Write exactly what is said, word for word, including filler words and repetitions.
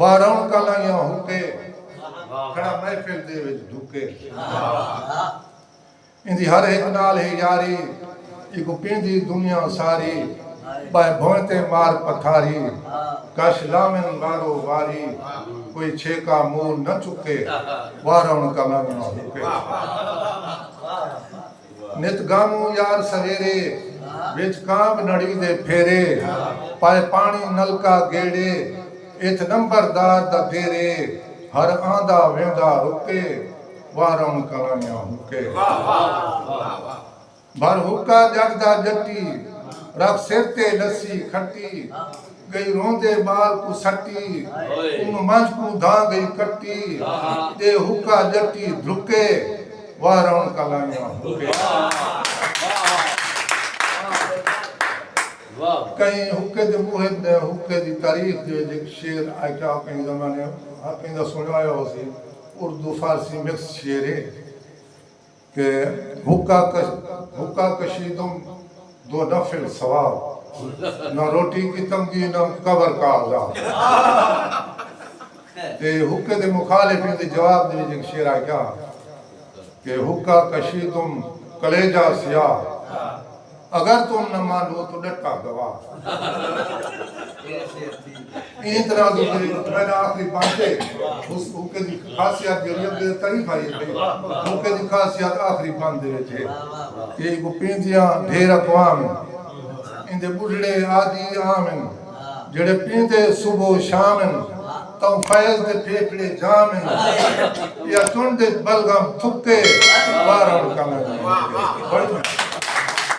واہ رونقاں لائیاں حقے، کھڑا محفل دے وچ ڈھکے۔ ایندی ہر ہک نال ہے یاری، ایکوں پیندی دنیا ساری۔ ٻہہ بھوئیں تے مار پتھاری، کش لاون وارو واری۔ کوئی چھیکا مول نہ چکے، واہ رونقاں لائیاں حقے۔ نت گاموں یار سویرے، وچ کانب نڑی دے پھیرے۔ پائے پاݨی نلکا گیڑے، اتھ نمبردار دا دیرے۔ ہر آندا ویندا رکے، واہ رونقاں لائیاں حقے۔ بھر حقہ ڄٹ دا ڄٹی، رکھ سر تے لسی کھٹی۔ ڳئی روندے ٻال کوں سٹی، اوں منجھ کوں دھاں ڳئی کٹی۔ ݙے حقہ ڄٹی دھرکے، واہ رونقاں لائیاں حقے۔ کہیں حقے دے محب نے حقے دی تعریف دے وچ ہک شعر آکھیا، کہیں زمانے ہر کہیں دا سݨایا ہوسی، اردو فارسی مکس شعر ہے۔ کہ حقہ کش-، حقہ کشیدم دو نفل ثواب، نہ روٹی کی تنگی نہ قبر کا عذاب۔ تے حقے دے مخالف دے جواب دے وچ ہک شعر آکھیا کہ حقہ کشیدم کلیجہ سیاہ، اگر تم نہ مانو تو ݙٹا گواہ۔ ایں طرح دے میرا آخری بند ہے، اس حقے دی خاصیت جیڑھی ہے، بے تعریف آئی ہے، حقے دی خاصیت آخری بند دے وچ ہے۔ کہ ایکوں پیندیاں ڈھیر اقوام ہن، ایندے ٻڈھڑے عادی عام ہن، جیڑھے پیندے صبح و شام ہن، تاں فیض دے پھیپھڑے جام ہن۔ یا چݨ دے بلغم تھکے، واہ رونقاں لائیاں حقے۔ بڑی مہربانی۔